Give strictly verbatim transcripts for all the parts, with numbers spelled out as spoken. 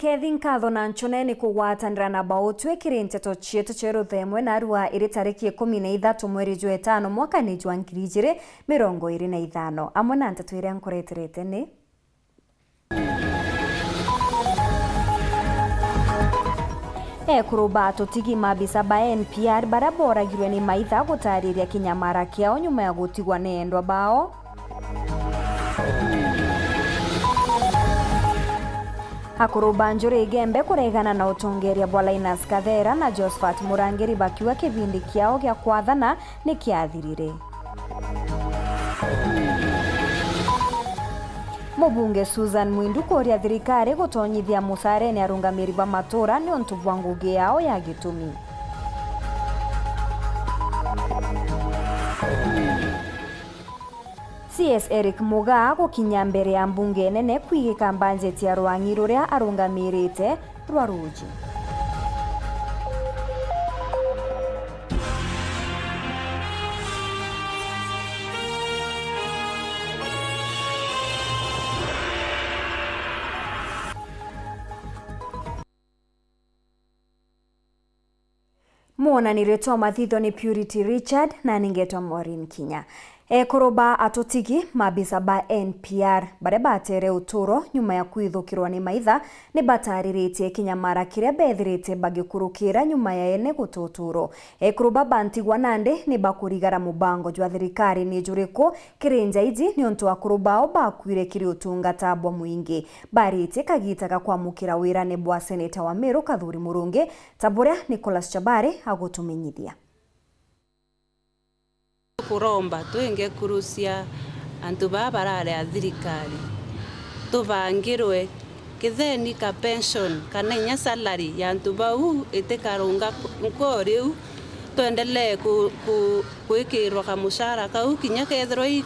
Kethi nkatho na ncone ni kugwatanira na bautwe kiri nteto cietu cia ruthemwe narua iri tariki ikumi na ithatu mweri jwa itano mwakani jwa ngiri ijiri mirongo iri na ithano, amwe na nteto iria nkureterete ni: Ekuru ba atutigi mabisa ba N P R baria boragirwe ni maitha gutariria kinyamara kiao nyuma ya gutigwa ni endwa bao. Akuru ba Njuri Igembe kuregana na utongeria bwa Linus Kathera na Josphat Murangiri bakiuga kibindi kiao gia kwathana ni kiathirire. Mubunge Susan Mwindu kuria thirikari gutonyithia mucarene arungamiri ba matura niuntu bwa ngugi yao ya gitumi. C S Eric Mugaa gukinya mbere ya mbunge nene kwigika mbanjeti ya rwang'i ruria arungamirite rwa ruuji. Mwonani ritwa mathitho ni Purity Richard, na ningetwa Maureen Kinya. Ekuru ba atutigi, mabisa ba N P R, baria batere uturo nyuma ya kwithukirwa ni maitha, ni batariritie kinyamara kiria bethirite bagikurukira nyuma ya ene guta uturo. Ekuru baba ntigwa nandi ni bakurigara mubango jwa thirikari ni juriku kiri njaiji, niuntu akuru bao bakwire kiri utungata bwa mwingi. Baritie kagita ga kwamukira wirane bwa seneta wa Meru Kathuri Murungi, ta buria Nicholas Chabari agutumenyithia. Kuromba twingekurucia antu baa barari a thirikari, tubangirwe kitheni ka pension kana inya salary ya antu bau itikarunga nko riu, twendelee ku-, ku-, gwikirwa kamucara kau kinya kethirwa i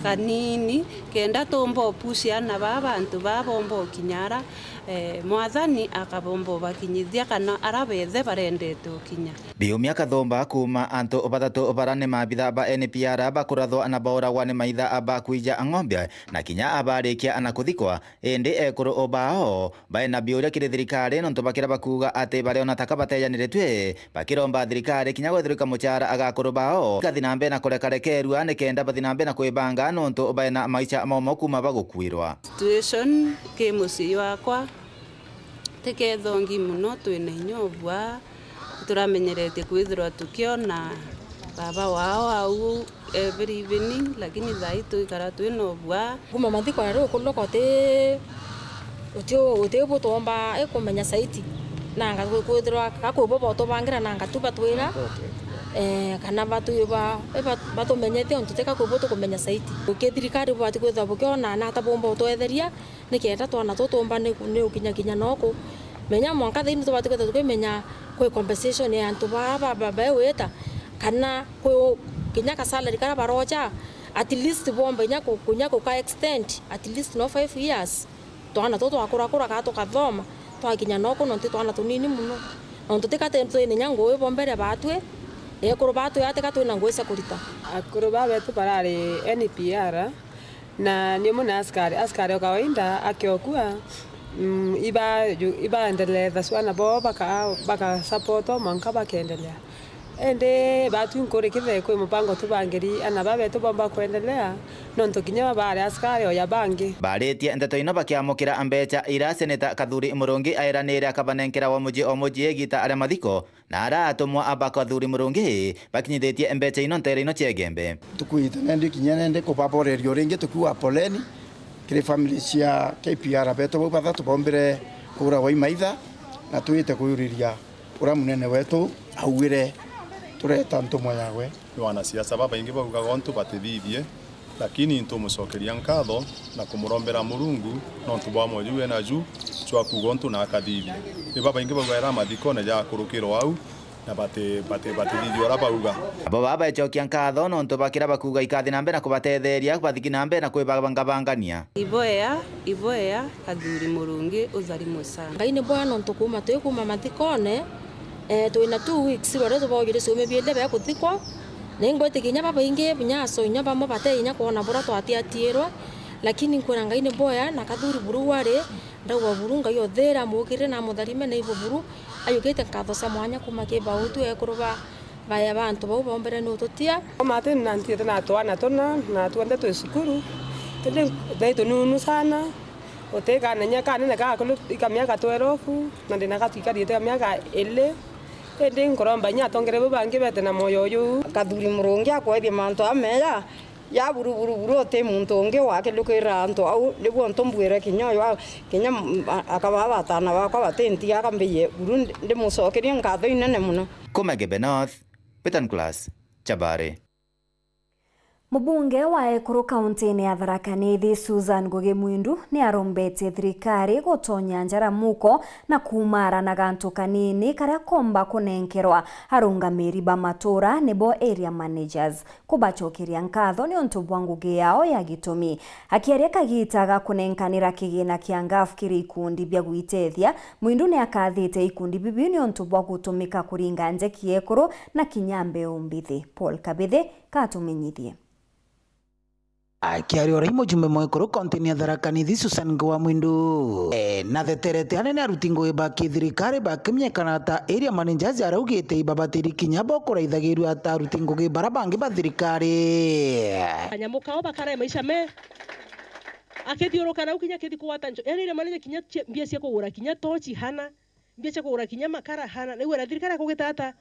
kanini, kenda tumba upucia ana baa bantu baa bomba ukinya ara, eh, Mwathani akabomba ubakinyithia kana ara bethe barendete ukinya. Biumia Kathumba kuuma antu bathatu bara ni mabitha ba N P R bakurathwa na bauragwa ni maitha ba kwija ng'ombe na kinya abarikia na kuthikwa, indi ekuru o bao baina biuria kiri thirikari nontu bakira bakuuga ati bariona taka batejaniritue, bakiromba thirikari kinya gwethirika mucara agakuru bao kathi na mbere na kurekarekerua nikenda bathi na mbere na kwibanga nontu baina maisha momo kuuma bagukuirwa. Situation ki mucii jwakwa ti kethongi mono, twina inya ubua, turamenyeretie kwithirwa tukiona baba wao au every evening, lakini thaai twikara twina ubua. Kuma mathiko ya riu kuloka uti, uti, uti butwomba ikumenya saiti, nanga kwithirwa kakwibo botubangira nanga tu batwira, eh, kana batu-, ba-, ba-, batumenyete untu ti kakwibo tukumenya saiti. Ukithirikari bubati kwithirwa bukiona na ata bumba utwetheria, nikenda twana tutumba ni, ni ukinyakinya noku. Menya mwanka thaini tubati kwithirwa tukimenya kwi compensation ya antu baa ba, ba, bewita, kana kwi u-, kinya ka salary karia baroja, at least bomba inya ku-, kunya kuka extend, at least no five years. Twana tu twakurakura kaa tukathoma, twakinya noku, nontu twana tunini mono. Nontu tika ti, twina inya ngui bo mbere baatwi, ekuru baatwi atika twina ngui cia kurita. Akuru baa betu barari N P R, na ni umwe na askari, askari o kawaida akiokua, mm, iba-, ju-, ibaendeletha cwana boo baka-, bakasapotwa mwanka bakendelea. Indi batwi nkuri kithe kwi mubango tubangiri ana baa betu bomba kwendelea, nontu kinya baa bari askari o ja bangi. Baritie nteto ino bakiamukira mbecha ira Seneta Kathuri Murungi aeranire akabanenkera o muji o muji igita aria mathiko, na ara atumwa a ba Kathuri Murungi bakinyithitie mbecha ino ntere ino cia Igembe. Tukwite nendi kinya nendi kubaboreria uringi tukiuga poleni kiri family cia K P R betu bau bathatu baumbire kuuragwa i maitha, na twite kuyuriria uria munene wetu augire tureta ntumwa yawe. Ni wanasiasa babaingi baugaga untu batithithie, lakini ntumucokeria nkatho na kumurombera Murungu nontu bwa mwoyo uu enaju jwa kuuga untu na akathithia. Ni babaingi baugaira mathikone ja akurukirwa au na bati-, bati-, batithithia uria bauga. Abo baba baecokia nkatho nontu bakira bakuuga ikathi na mbere na kubatetheria bathiki na mbere na kwibangabangania. Iboea, iboea. Kathuri Murungi, utharimwe sana. Ngai ni bwega nontu kuuma twi kuuma mathikone, eh, twina two weeks baria tubaujire ciumi biele bia kuthikwa. Na ingwitikia inya babaingi, binya aso inya bamwe bate inya kwona buria twatiatiirwe, lakini nkwira Ngai ni bwega, na Kathuri buru wari, Ndauga buru, Ngai uthira amukirire na amutharime, na ibo buru, ayukite nkatho cia mwanya kuma ki bautu ekuru ba, ba, ba antu bau bombere ni ututia. Mama ati na ntiete na twana tuna, na tuonthe twi cukuru. Indi thai tununu sana, utikanenya kanene gakulu ika miaka twelve, na ndina gatwikariite miaka ili. Indi nkuromba inya atongere bau bangi bete na moyo uyu. Kathuri Murungi akwethie mantu ameya, ya buru, buru, buru, uti muntu ungi wakilukirira antu au, nibu untu mbwire kinya uyu a-, kinya m-, a-, akaba batana bakwa batintiga, akambiye buru ndi-, ndimucokerie nkatho inene mono. Kuma Gebe North, Peter Nicholas, Chabari. Mubunge wa ekuru kauntine ya Tharaka Nithi, Susan Ngugi Mwindu, niarombetie thirikari gutonya njara muko na kuumara na gantu kanini karia komba kunenkerwa arungamiri ba matura, nibo area managers. Kubacokeria nkatho niuntu bwa ngugi yao ya gitumi. Akiaria kagita ga kunenkanira kigina kia ngaf kiri ikundi bia gwitethia, Mwindu ni akathite ikundi bibiu niuntu bwa gutumika kuringa njeki ekuru na kinya mbeu mbithi. Paul Kabithi katumenyithie. Akiaria uria mujumbe mwekuru kauntini ya Tharaka Nithi, Susan Ngugi wa Mwindu, e, natheterete anene aruti ngugi ba kithirikari bakimyekana ta area managers araugite ibabatiri kinya bo kuraithagirua ta aruti ngugi bara bangi ba thirikari. Kanyamu kao bakarae maisha me. Akithiuruka nau kinya kithi kugwata njo. Yaani area manager kinya cia-, mbia cia kugura kinya tochi hana. Mbia cia kugura kinya makara hana. Naigua na thirikari akugita ata?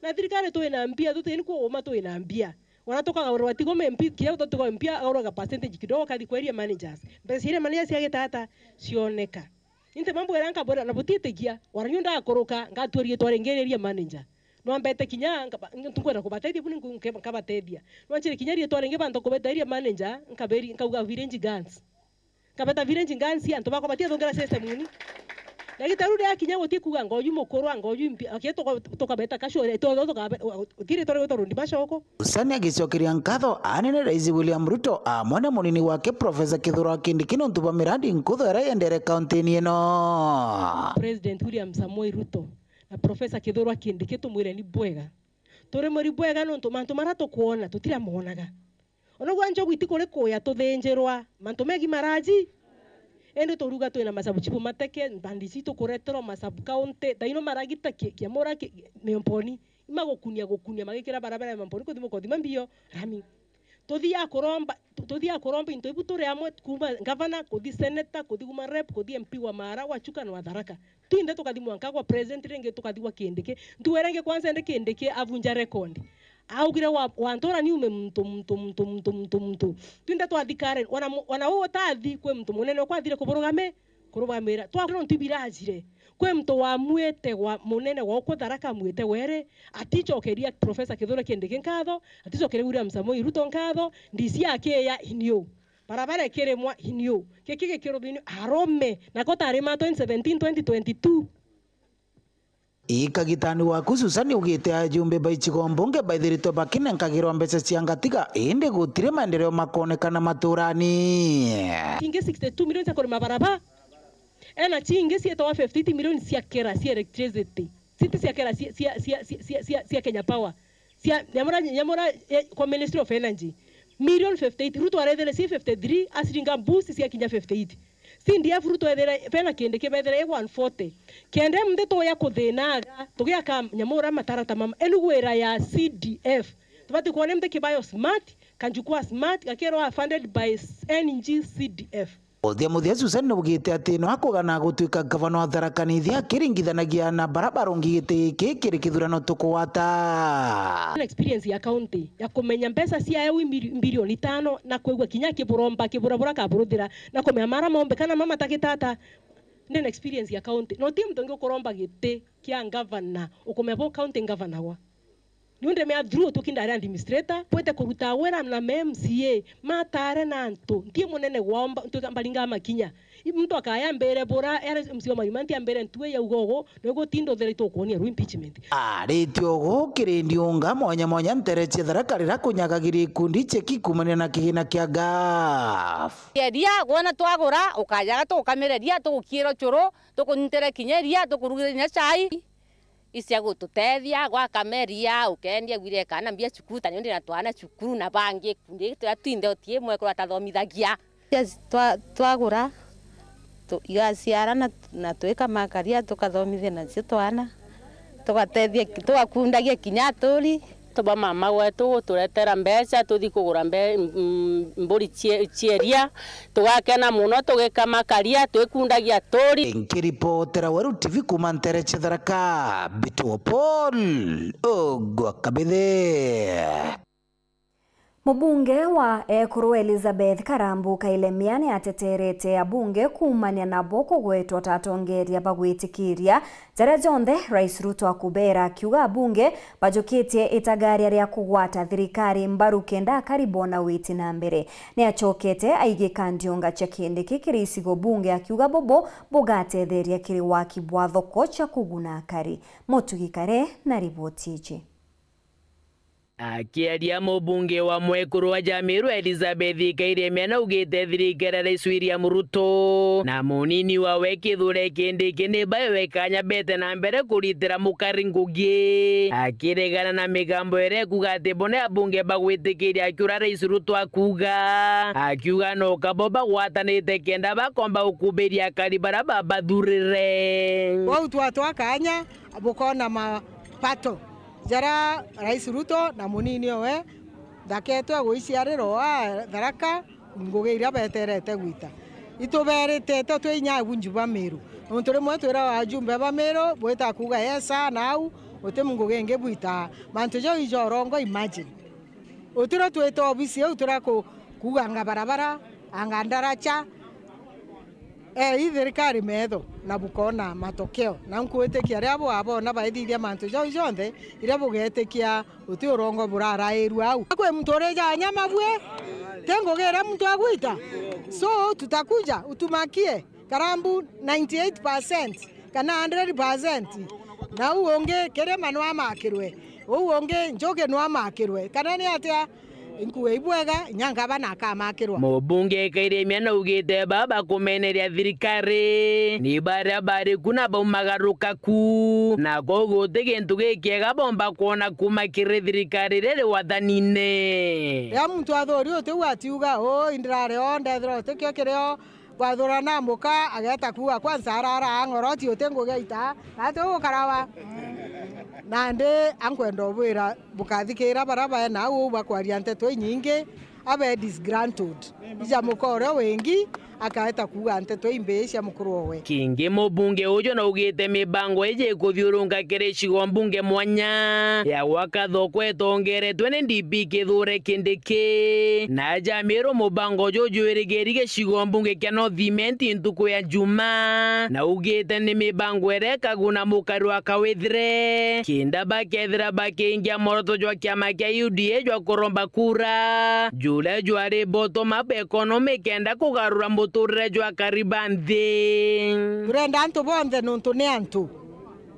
Na thirikari twi na mbia, tutini kuuma twi na mbia. Ona tukagaurwa tigo M P, kinya tutigwa M P agaurwa ga percentage kidogo kathi kwa area managers. Mbeca cia area managers ciagita ata? Cioneka. Inte mambo era nkabwira na butitikia, wana nyu ndakuruka, ngatua riitwa ringi ria area manager. Nwambete kinya nkaba-, ntukwenda kubatethia buni nku-, nke-, nkabatethia. Nwanchire kinya riitwa ringi bantu kubeta area manager, nkaberi-, nkauga village guns. Nkabeta village guns, antu bakwa batiathungira system ini. Na gitaru ria kinya guti kuga ngoju mukuru, ngoju mpi, ake tuka-, tukabeta casual, tuka-, tukabe-, utiri tore gwitwa rundi macoko. Susan agicokeria nkatho anene Rais William Ruto amwe na munini wake Professor Kithure Kindiki niuntu bwa mirandi nkuthu iria yendere kauntini ino. President William Samoei Ruto na Professor Kithure Kindiki tumwire ni bwega. Turi muri bwega niuntu mantu maria tukwona tutiramonaga. Ona gwa njogu iti kuri kuya tuthinjirwa, mantu megi maraji. Indi turuga twina masabu chibu mateke, mbandi citu kureterwa masabu county, thaino maragita ki-, kiamura ki-, Miomponi, imagukunia gukunia magikira barabara ya Miomponi kuthi mukothima mbio, rami. Tuthiaga kuromba, tu-, tuthiaga kuromba into ibu turi amwe, kuma ngavana, kuthi senator, kuthi kuma rep, kuthi M P wa Maara, wa Chuka na wa Tharaka. Twinthe tukathi mwanka gwa president, ringi tukathi gwa Kindiki. Ntuura ingi kwanza indi Kindiki avunja record. Augire wa, wa ntuura niume muntu, muntu, muntu, muntu, muntu, muntu. Twinthe twathi Karen, wana mu-, wana uu utathi kwi muntu munene ukwathire kuburugami, kurugamira. Twa nontu ibirajire. Kwi muntu wamwite gwa munene gwa uku Tharaka amwite were, aticokeria Professor Kithure Kindiki nkatho, aticokeria William Samoei Ruto nkatho, D C akiya iniu. Barabara ikirimwa iniu, giki gikiruthinio arume, nako tarima twenty seventeen, twenty twenty-two. Ii kagitani waku Susan ugite ajumbe ba icigo mbunge baithiritwe bakinenkagirwa mbeca cia ngatiga, indi gutiri maendeleo makonekana maturani. Ingi sixty-two million cia kurima barabara, ena ci ingi cietawa fifty-eight million cia kera cia electricity, citi cia kera cia, cia, cia Kenya Power. Cia, nyamura, nyamura, eh, kwa Ministry of Energy, million fifty-eight. Ruto arethere ci fifty-three, aciringa boost cia kinya fifty-eight. C D F Ruto ethere, bena Kindiki bethere i one forty. Kenda mthi tuya kuthinaga, tugiaka nyamura matarata mama. Enu gwira ya C D F. Tubati kuona mthi kibayo smart, kanjukwa smart, gakirwa funded by N G C D F. Muthia muthia Susan naugite ati no akugana gutwika gavana wa Tharaka Nithi akiringithanagia na bara barongi giti giki kiri kithurano tukugwata. Experience ya county ya kumenya mbeca cia eu mbiri-, mbirioni itano na kwigua kinya kiburomba kiburabura kaburuthira na kumenya mara mombe kana mama tagitata. Ndi na experience ya county. No ti muntu ungi ukuromba giti kia gavana, ukumenya bo county gavana gwa. Niuntu mea through tuki ndari administrator, bwite kuruta wira na me M C A, matare na antu, ntie munene gwao, mba-, ntuika mbaringa makinya. I muntu akaya mbere bura, ere M C A wa Marima nti ambere ntue ya ugogo, no gutinda uthera itukuonia ru impeachment. Aritie ugu kiri ndiunga mwanya mwanya ntere cia Tharaka riria kunyagagiria ikundi cia kikumania na kigina kia gaf. Eria, gwona twagura, ukajaga tugukamira eria, tugukiira ucuru, tukunyitira kinya eria, tukurugire kinya chai. Icia gututethia gwaka meria, ukendia gwire kana mbia cukuru, ta nyondi na twana cukuru na bangi kundi turia twinthe uti imwe kuria tathomithagia. Yes, twa-, twagura, Tu-, igaciara na, na twika makaria, tukathomithia nacio twana, tugatethia, tugakundagia kinya aturi. Tuba mama wetu guturetera mbeca tuthi kugura mbe-, m-, m-, mburi cie-, cieria, tugakena muno, tugikama karia, twikundagia aturi. Nkiripotera Weru T V kuma ntere cia Tharaka, Mbitwa Paul Ogwa Kabithe. Mubunge wa ekuru Elizabeth Karambu Kailemia ni ateterete abunge kuumania nabo kugwetwa ta atongeria bagwitikiria jaria jonthe Rais Ruto akubera, akiuga abunge bajukitie itagaria ria kugwata thirikari mbaru kenda akari bona witi na mbere. Ni acokete aigika ndionga cia Kindiki kiri icigo bunge, akiuga bubu bugatetheria kiri waki bwa thoko cia kuguna akari. Mutugi Kare na riboti iji. Akiaria mubunge wa mwekuru wa Jamiru Elizabeth Kailemia naugite thirikari ya Rais William Ruto na munini wawe Kithure Kindiki ni baewe kanya bete na mbere kuritira mukari ngugi, akiregana na migambo iria ikuuga ati bo ni abunge bagwitikiria kiuria Rais Ruto akuuga, akiuga no kabo bagwatanite kenda bakomba gukubiria akari baria babathurire. Kwou twatwa kanya bukona mapato jaria Rais Ruto na munini owe nthaketwe gwiciarira o aa Tharaka, ngugi iria beterete gwita. Ituberitite twi inya abunju ba Meru. Nontu rimwe twirawa ajumbe ba Meru bwita kuuga, "Yes, aa, na au, uti ngugi ingi bwita." Mantu jau ijo urongo, imagine. Utiro twita obisi iu tira ku-, kuuganga barabara, anga ndaracha, eh, i thirikari metho na bukona matokeo. Na nkwitikia riria bwabona baithithia mantu jau jonthe, iria bugetikia uti urongo burarairua au. Kwi muntu urija nyama bwi, ti ngugi iria muntu agwita. So, tutakuja, utumakie, Karambu ninety eight percent kana hundred percent. Na uu ungi kirima no amakirwe, uu ungi njugi no amakirwe, kana ni atia? Nkue ibwega, inya ngavana akamakirwa. Mubunge Kailemia naugite baba kumeneria thirikari ni baria bari ku na baumagaruka ku, na kwou guti gintu gikiega bomba kwona kuuma kiri thirikari riri wathanine. Riria muntu athuri utiu atiuga, "Uu, indirari o, ndethira utikio kirio," kwathura na muka, ageta kuuga, "Kwanza arara ang'oroti uti ngugi aita, na ati ugukarawa?" Nandi ankwenda ubwira, bukathikira baria bae nau uu bakwaria nteto inyingi, abe disgruntled. Ija muka uria wingi, akaeta kuuga nteto imbii cia mukuru owe. Kingi mubunge uju naugite mibango iji ikuthiurunka kiri icigo mbunge mwanya ya gwaka thoko itongeretwe ni D P Kithure Kindiki. Na Jamiru mubango juju jwirigiri gicigo mbunge kia North Imenti ntuku ya Juma, na ugite ni mibango iria ikaguna mukari wa Kawithire, kenda bakethira bakiingia mworoto jwa kiama kia U D A jwa kuromba kura, juria jwari bottom up economy kenda kugarura muturire jwa akari ba nthi. Turenda antu bonthe nontu ni antu.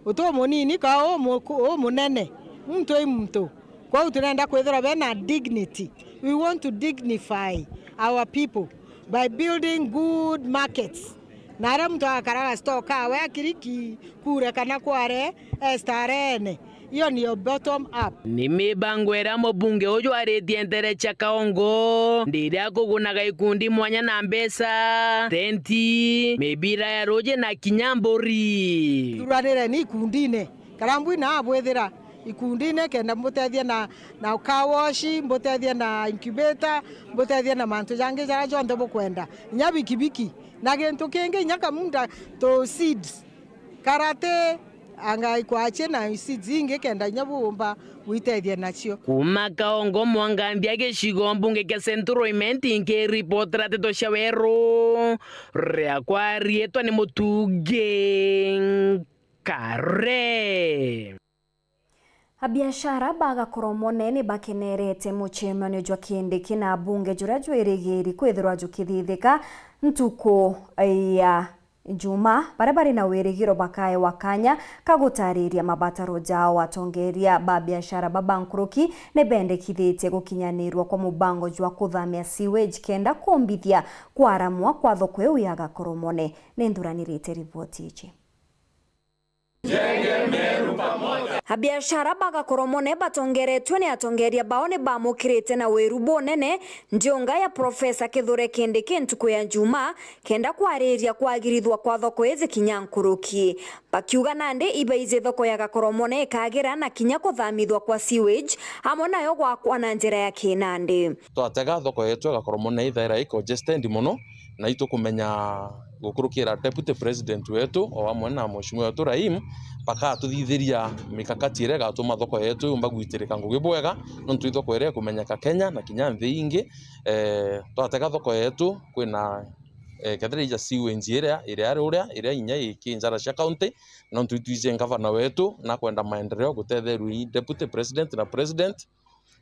Uti umunini ka umu-, umunene. Muntu i muntu. Kwou turenda kwithirwa bena dignity. We want to dignify our people by building good markets. Na aria muntu agakaraga store kawe akiriki kure kana kware estarene. Iyo niyo bottom up. Ni mibango iria mubunge uju aritie ntere cia Kaongo, ndiria kugunaga ikundi mwanya na mbeca, tenti, mibira ya ruji na kinya mburi. Thuranireni ikundine. Karambu ina abwithira ikundine kenda mbutethie na, na car wash, mbutethie na incubator, mbutethie na mantu jangi jaria jonthe bukwenda. Inya bikibiki. Na gintu kingi, inya kamunda tu seeds. Karate, anga ikwachi na seeds ingi kenda inya buumba gwitethia nacio. Kuuma Kaongo mwanganthia gicigo mbunge kia Central Imenti nkiripotera nteto cia weru, riakwa riitwa ni Mutungi Kare. Abiashara ba Gakoromone ni bakenerete mucemanio jwa Kindiki na abunge juria jwirigiri kwithirwa jukithithika ntuku ya Juma, baria bari na wirigiro bakaewa kanya ka gutariria mabataro jao. Atongeria ba biashara baba nkuruki ni bendekithitie gukinyanirwa kwa mubango jwa kuthamia sewage kenda kumbithia kwaramwa kwa thoko iu ya Gakoromone. Ni nthuranirite riboti iji. Jenge Meru pamoja. Abiashara ba Gakoromone batongeretue ni atongeria bao ni bamukirite na wiru bunene ndiunga ya Profesa Kithure Kindiki ntuku ya Njumaa, kenda kwariria kwagirithwa kwa thoko iji kinya nkuruki. Bakiuga nandi ibaiji thoko ya Gakoromone ikagira na kinya kuthamithwa kwa sewage, amwe nayo gwakwa na njira ya kinandi. Twatega thoko yetu ya Gakoromone ithaira i congested mono, na itukumenya gukurukira Deputy President wetu o amwe na Mheshimiwa wetu Rahim, bakatuthithiria mikakati iria igatuma thoko yetu yumba gwitirika ngugi bwega, nontu i thoko iria ikumenyeka Kenya na kinya nthi ingi. Eh, twatega thoko yetu kwina, eh, kethira ija sewage iria, iria ari uria, iria inya iki njara cia county, nontu itwiji ngavana wetu na kwenda maendeleo gutetherua i Deputy President na President,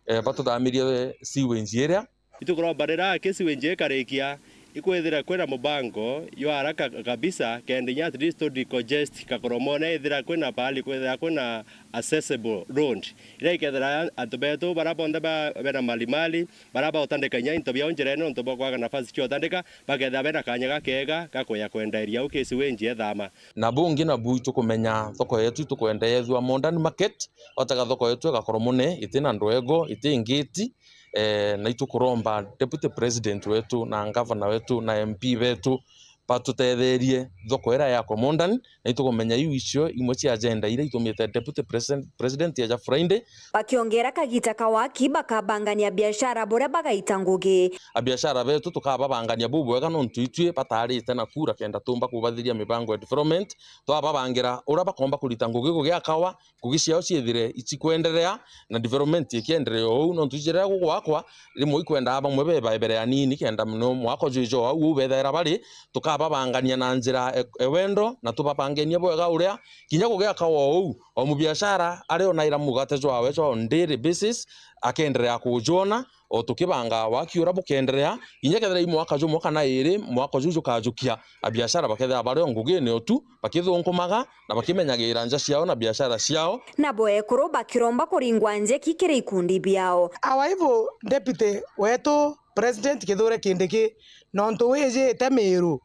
eh, batuthamirie sewage iria. Itukuromba rira aki sewage ikarikia, ikwithira kwina mubango jwa haraka kabisa, kenda inya at least to decongest Gakoromone, ithira kwina pahali kwithira kwina accessible road, iria ikethira antu betu baria bonthe ba-, bena malimali, baria bautandika inya into biao njirene nontu bwa kwaga nafasi cia utandika, bakethira bena kanya gakega ga kuya kwenderia au ki sewage ethama. Na bungi nabu itukumenya thoko yetu itukwenda yethua modern market, otega thoko yetu ya Gakoromone itina ndwego, iti ngiti, eh, na itukuromba Deputy President wetu na Governor wetu na M P betu batutetherie thoko iria yakwa modern, na itukumenya iu icio imwe cia agenda iria itumite Deputy President, President aja Friday. Bakiongera kagita ka waki bakabangania biashara buria bagaita ngugi. Abiashara betu tukababangania bubwega nontu itwi bataarite na kura kenda tumba kubathiria mibango ya development, twababangira uria bakomba kurita ngugi gugiakawa, ngugi ciao ciithire icikwenderea na development ikienderea o uu, nontu iji riria gugwakwa, rimwe ikwendaa bamwe bebae mbere anini, kenda mono mwaka uju ija o au uu bethaira bari, tukababangania na njira e, e wendo, na tubabangenie bwega uria kinya gugiaka o uu, o mubiashara ari onaira mugate jwawe jwa on daily basis, akenderea kujwona, o tukibanga waki uria bukenderea, kinya kethira i mwaka jumwe kana iri, mwaka uju jukajukia, abiashara bakethira bari o ngugine o tu, bakithunkumaga na bakimenyagira nja ciao na biashara ciao. Nabo ekuru bakiromba kuringwa njeki kiri ikundi biao. Our evil deputy wetu, President Kithure Kindiki, nontu wijite Miru,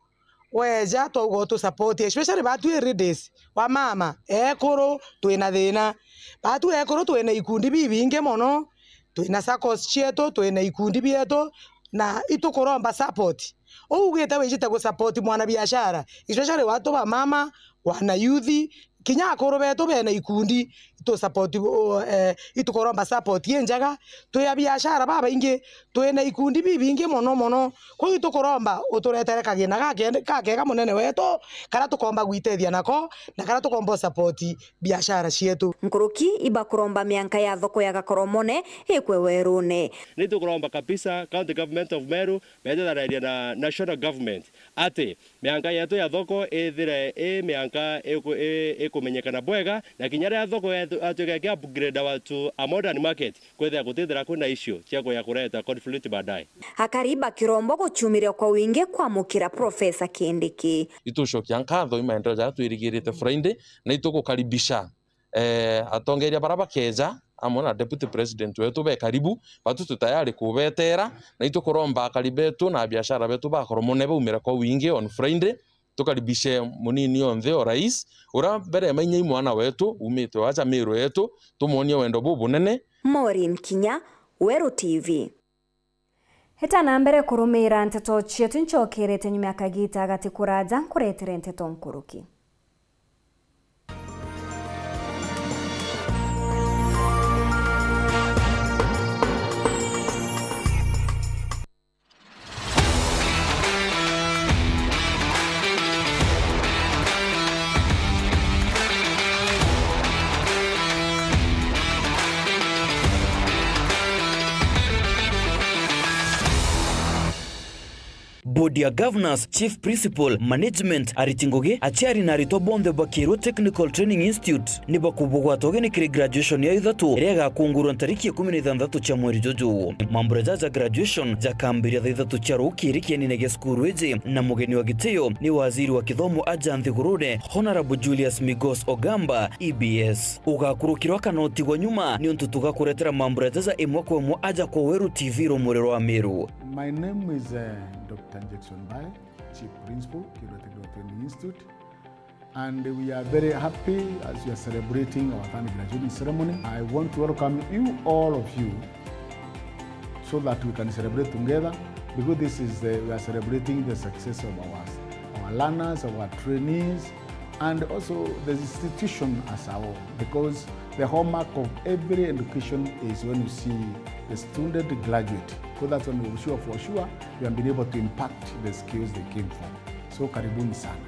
weja twauga utu support, especially batwi ladies, wa mama, ekuru, twina thina. Batwi ekuru twina ikundi bibingi mono, twina saccos cietu, twina ikundi bietu, na itukuromba support. Uu ugite wijite gu support mwana biashara, especially watu ba mama, wana youth, kinya akuru betu bena ikundi, itu support, uh, eh, itukuromba support injega. Twi abiashara babaingi, twina ikundi bibingi mono mono. Kwou itukuromba uturetere kagina gakende-, gakega munene wetu, karia tukomba gwitethia nako, na karia tukomba support biashara cietu. Nkuruki ibakuromba mianka ya thoko ya Gakoromone ikwe werune. Ni tukuromba kabisa County Government of Meru, betethanaria na National Government, ati mianka yetu ya thoko ithire i mianka iku-, i-, ikumenyekana bwega, na kinya riria thoko yetu yatuika iki upgrade our to a modern market, kwithira gutithira kwina issue cia kuya kureta conflict baadaye. Akari bakiromba gucumiria kwa wingi kwamukira Professor Kindiki. Itucokia nkatho i maendeleo jaria twirigirite Friday, na itugukaribisha eh, atongeria baria bakeja, amwe na Deputy President wetu be karibu, batu tu tayari kubetera, na itukuromba akari betu na biashara betu ba Gakoromone baumire kwa wingi on Friday, tukaribishe munini onthe o rais, uria mbere mainyai mwana wetu, umite o aja Miru yetu, tumwonie wendo bubunene. Maureen Kinya, Weru T V. Heta na mbere kurumiira nteto cietu, ncokerete nyuma ya kagita gati kuraja nkuretere nteto nkuruki. Board ya Governors, Chief Principal, Management, ariti ngugi, aciari na aritwa bonthe ba Kirwa Technical Training Institute ni bakubugwata ugeni kiri graduation ya ithatu iria igakungurwa ntariki ikumi na ithanthatu cia mweri juju. Mambura jaja graduation jakambiria thaa ithatu cia rukiri kienine gia cukuru iji, na mugeni wa gitio ni waziri wa kithomo aja nthigurune, Honorable Julius Migos Ogamba, E B S. Ugakurukirwa kana utigwa nyuma, niuntu tugakuretera mambura jaja imwe kwa imwe aja kwa Weru T V rumuri rwa Miru. My name is, uh, Doctor Jackson Mbae, Chief Principal, Kirwa Technical Training Institute. And we are very happy as we are celebrating our third graduation ceremony. I want to welcome you, all of you, so that we can celebrate together, because this is the, we are celebrating the success of our, our learners, our trainees, and also the institution as a whole, because the hallmark of every education is when you see the student graduate, because that's when we sure, for sure, we have been able to impact the skills they came for. So, karibuni sana.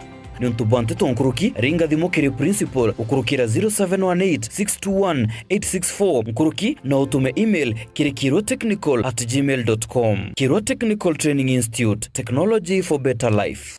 Niuntu bwa nteto nkuruki, ringa thimu kiri principal ukurukira zero seven one eight six two one eight six four nkuruki, na utume email kiri kirwa technical at gmail dot com. Kirwa Technical Training Institute, technology for better life.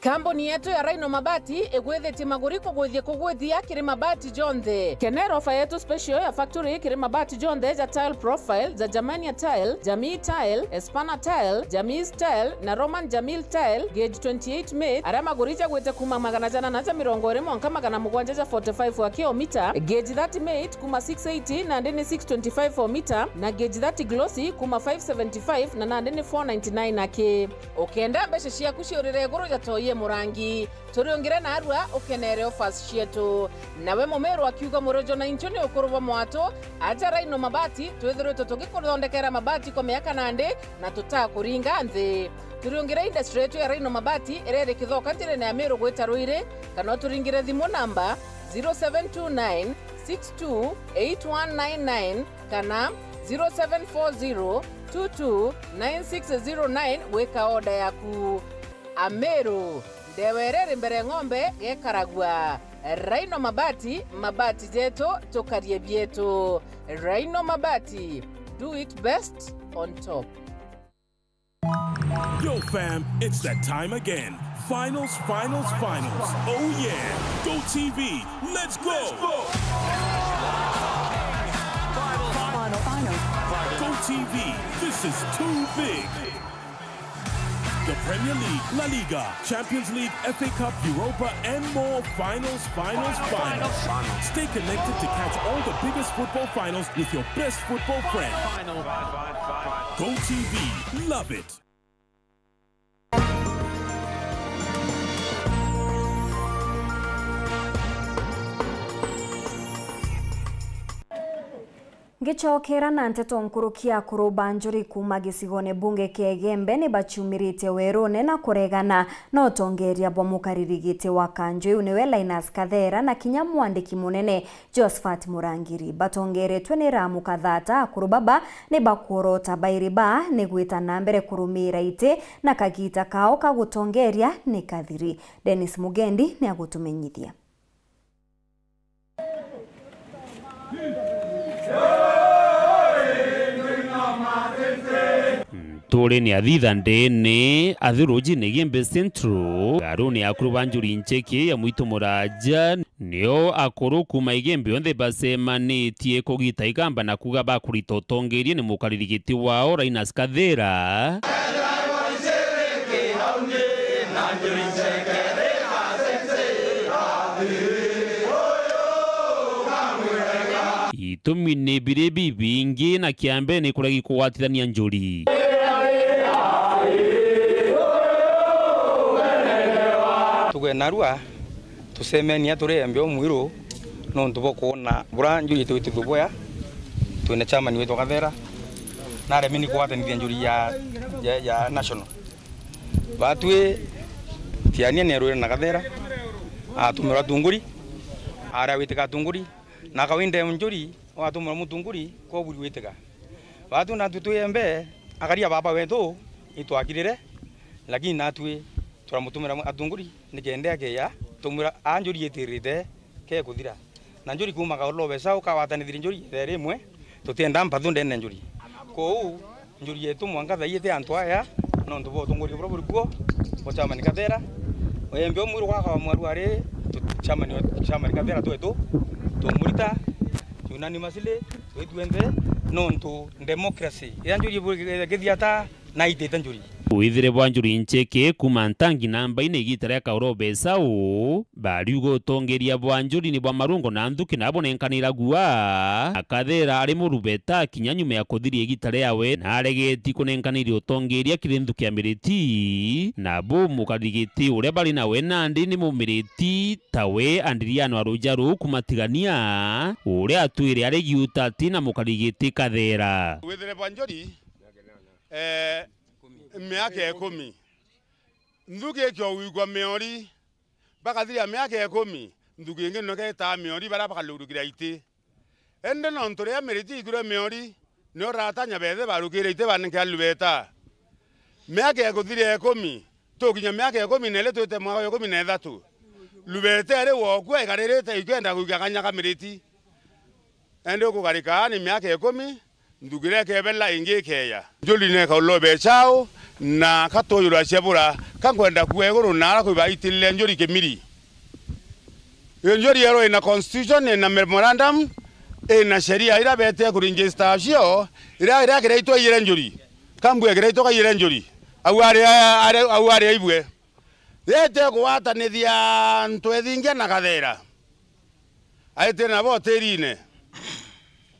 Kambuni yetu ya Rhino Mabati igwithitie maguri kugwithia kugwithia kiri mabati jonthe. Kenera ofa yetu special ya factory kiri mabati jonthe ja tile profile, ja Germania tile, Jamii tile, Espana tile, Jamii tile na Roman Jamil tile, gauge twenty-eight mate, aria maguri jagwite kuma magana jana na ja mirongo iri mwanka magana mugwanja ja forty-five wa kilomita, gauge thirty mate kuma six eighty nandi ni six twenty-five o mita, na gauge thirty glossy kuma five seventy-five na nandi ni four ninety-nine aki. Ukenda mbeca ciaku ciurire iguru ja toi e murangi, turiungire narua ukenere offers cietu. Nawe mumiru akiuga murojo na inchu ni ukuru bwa mwatu, aja Rhino Mabati, twithiritwe tugikuthondekera mabati kwa miaka nandi na tutakuringa nthi. Turiungire industry yetu ya Rhino Mabati iria iri Kithoka njirene ya Miru gwita Ruiri, kana uturingire thimu namba zero seven two nine six two eight one nine nine kana zero seven four zero two two nine six zero nine gwika order yaku. Ameru, ndewa iria iri mbere ng'ombe gekaragua. Rhino Mabati, mabati jetu, tukarie bietu. Rhino Mabati, do it best on top. Yo, fam, it's that time again. Finals, finals, finals. Oh, yeah. Go T V, let's go. Go T V, this is too big. The Premier League, La Liga, Champions League, F A Cup, Europa, and more. Finals, finals, finals. Stay connected to catch all the biggest football finals with your best football friend. Go T V, love it. Ngicokera na nteto nkuruki, akuru ba njuri kuuma gicigone bunge kia Igembe ni baciumiritie werune na kuregana na utongeria bwa mukariri giti wa kanju iu niwe Linus Kathera na kinya mwandiki munene Josephat Murangiri. Batongeretwe ni Ramu Kathata, akuru baba ni bakuorota bairi ba ni gwita na mbere kurumiira iti na kagita kao ka gutongeria ni kathiri. Dennis Mugendi ni agutumenyithia. Nturene ya thitha ndene, athurujine Igembe Central, ngarune ya akuru ba njuri ncheke ya mwitu muraja, nio akuru kuuma Igembe onthe bacemanitie kugita igamba na kuuga bakurita utongeria ni mukariri giti wao Linus Kathera. Itumi ni biri bibingi, na kia mbere ni kuregi kugwatithania njuri. Tuge narua tucemenia turi Igembe umwiru nontu bwa kwona bura njuri itwitithue bwea. Twina chairman witwa Kathera, naremi ni kugwatanithia njuri ya, ya, ya national. Batwi Tiania nerwire na Kathera, atumirwa atunguri, aria witika atunguri, na kawaida njuri, watumwa mutunguri, kwa buri witika. Batu natwi twi Igembe, akaria baba wetu, itwakirire, lakini natwi turamutumira atunguri, nikenda akeya, tumwira, "A njuri itirite, ke kuthira." Na njuri kuuma Kaolobe sao, kawatanithiri njuri ithe rimwe, tutienda mpathu ndene njuri. Kou, njuri yetu mwanka thaii iti antu aya, nontu bwa utongoria buria buri kuo, bwa Chairman Kathera. Igembe umwiru gwaka wa mwaru ari, tu-, Chairman, Chairman Kathera twetu, tumurita, unanimously, twitwenthe, nontu democracy. Ira njuri ikithiata, naitite njuri. Withire bwa njuri ncheke kuuma ntangi na mbaine igita ria kauro besau, bariuga utongeria bwa njuri ni bwa marungo na nthuki na bunenkanira gua. Akathera ari murubeta kinya nyuma ya kuthiria igita riawe, na aregeti kunenkaniria utongeria kiri nthuki ya miriti, na bu mukarigiti uria bari nawe nandi ni mumiriti tawe Andiriano Arujaru kumatigania, uria atwire ari giuta ati na mukarigiti Kathera. Withire bwa njuri, eh, miaka ikumi. Nthuki ikio gwikwa miori, bakathiria miaka ikumi, nthuki ingi nio getaa miori, baria bakarurukira iti. Indi nontu riria miriti itwire miori, nio ratanya bethe barukire iti banenke alubeta. Miaka ikuthiria ikumi, tukinya miaka ikumi na ili twite mwaka wa ikumi na ithatu. Lubeta iri wokua ikaririte ikenda gwika kanya ka miriti. Indi ukugarika ni miaka ikumi, nthuki iria ikebela ingi ikeeja. Njuri neka ulobe chao, na katuyura cia bura, ka nkwenda kuua iguru na ara kwi baitirire njuri kimiri. Iyo njuri yero ina constitution, ina memorandum, ina sheria ira bete kuregister cio, ira, ira kiraitwa iyire njuri. Kambue kiraitwa kaiyire njuri. Au ari, ari, au ari aibue. Yete kugwatanithia antu ethingia na Kathera. Aitire nabo hotelini.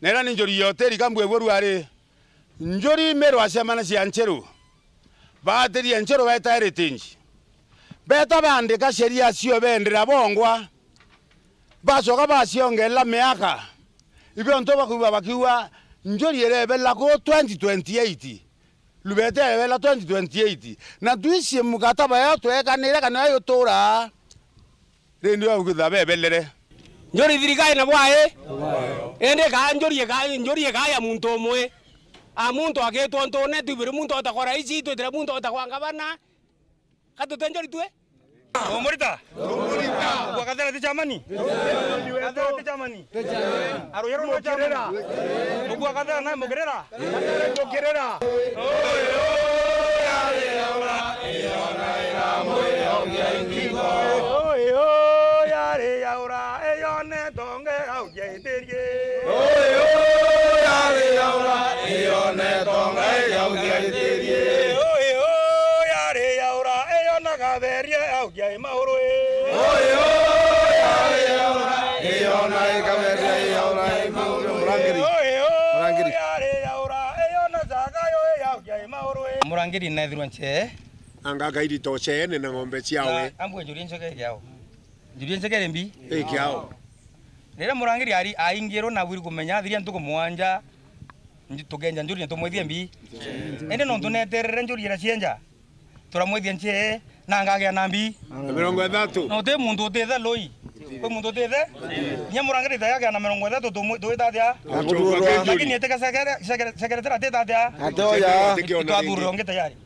Na ira ni njuri ya hoteli kambue buru ari. Njuri Meru acemana cia Ncheru. Baatiria Ncheru beta heritage. Beta baandika sheria cio bendera bongwa. Bacoka baciongerera miaka. Ibio nto bakuigua bakiuga njuri irebela ku twenty twenty-eight. Lubeta irebela twenty twenty-eight. Na twisi mukataba yo twekanire kana yo yutura. Rindi yo kwitha bebelere. Njuri thirikari na bwae. Indi ka njuri ika, njuri ika ya muntu umwe. A muntu akitwa ntune, twibiri muntu otakora ici, twitire muntu otakwa ngabana. Ka tuti njuri twi? Omurita. Omurita. Kwa Kathera ti chamani. Kathera ti chamani. Aruya rwa chamani. Mukua Kathera na mukirira. Mukirira. Oyo yari yaura, iyona iramu ya ugia ikingo. Oyo yari yaura, iyone tonge au jaitirie. Oyo yari yaura, iyone tonge au jaitirie. Oyo yari yaura, iyona kaberie au jai maurwe. Oyo yari yaura, iyona ikaberie yaura imaurwe. Murangiri. Oyo yari yaura, iyona zagayo au jai maurwe. Murangiri nethirwa nche. Anga gairi tochene na ng'ombe ciawe. Na ambwe njuri ncheke yao. Njuri ncheke mbi. Ikiao. Riria murangiri ari aingirwo na bwiri kumenya thiria ntuku mugwanja, nji-, tukenja njuri na tumwithie mbi. Indi nontu neterere njuri ira cienja, turamwithia nche na ngagia na mbi. Mirongo ithatu. Na uti muntu utithe lui. Kwi muntu utithe? Nya murangiri ta yagia na mirongo ithatu tumwi-, twita atia? Lakini itike sekere-, sekere-, sekeretera tita atia? Atoya. Itwathurire ungi tayari.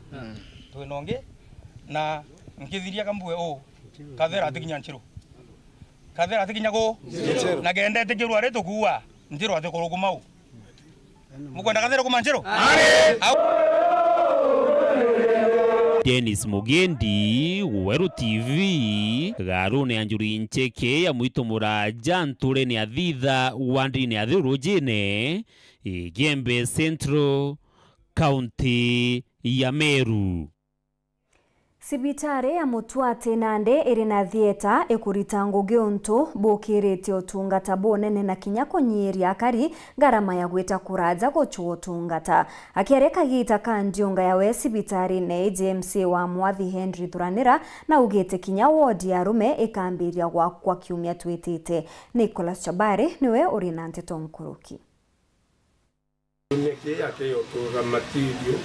Twina ungi. Na nkithiria kambue u. Kathera atikinya Nchiru. Kathera atikinya ku? Nchiru. Na kenda etikirwa ri tukuua, Nchiru atikurukuma u. Mukwenda Kathera kuma Nchiru? Au. Dennis Mugendi, Weru T V, garune ya njuri ncheke ya mwitu muraja nturene ya Thitha, wandine ya Thiurujine, Igembe Central, kaunti ya Meru. Cibitari ya Mutwati nandi iri na thieta ikurita ngugi untu bukirite utungata bunene na kinya kunyiria akari ngarama ya gwita kuraja gucua utungata. Akiaria kagita ka ndiunga yawe cibitarine iji, M C A wa Mwathi Henry Thuranira naugite kinya wodi ya arume ikambiria gwakwa kiumia twitite. Nicholas Chabari niwe uri na nteto nkuruki. Nyeki yake yotoga material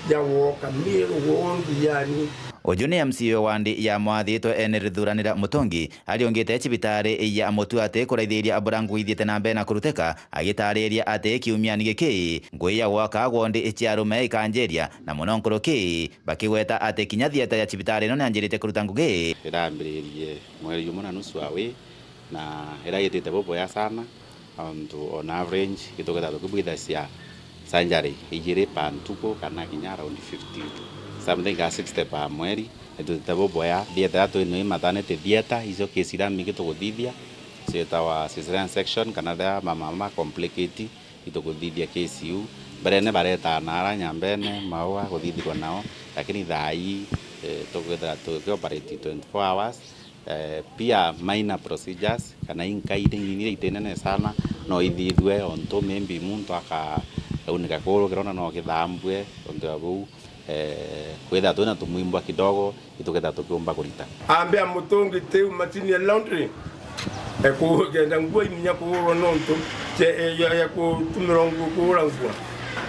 ya woka miru wondi yani. Uju ni M C A wa wandi ya Mwathi itwe Henry Thuranira Mutungi, ariungite cibitari ya Mutwati kuraithiria mbura ngugi ithiite na mbere na kuruteka, agitariria ati kiumiani giki, ngugi ya gwaka wondi cia arume ikanjiria, na muno nkuruki, bakigweta ati kinya thieta ya cibitari ino nianjirite kuruta ngugi. Irambiririe mweri jumwe na nusu awi, na iraitite bubuya sana. Ontu on average, gitugeta tukibwithacia surgery ijiri per ntuku kana kinya around fifty, something ka sixty per mweri. Itutite buboya, theatre ya twino i maternity theatre, icio case iria mbingi tuguthithia ciitawa cesarean section, kana riria mama ma complicate, ituguthithia case iu. Mberene baretaa na ara nyambene maua kuthithirwa nao, lakini thaa ii, eh, tukwithira tukioperate twenty-four hours. Eh, pia minor procedures kana inkairi nini iria itinene sana no ithithue, ontu maybe muntu akaunika kuguru kirona no kithambue, ontu ya buu, eh, kwithira twina tumwimbwa kidogo, itukethira tukiumba kurita. Ambia mutungi tiu machine ya laundry, eh, ku-, kenda nguo iminya kuurwa nontu che-, eh, ya, ya kutumirwa nguo kuura nguo.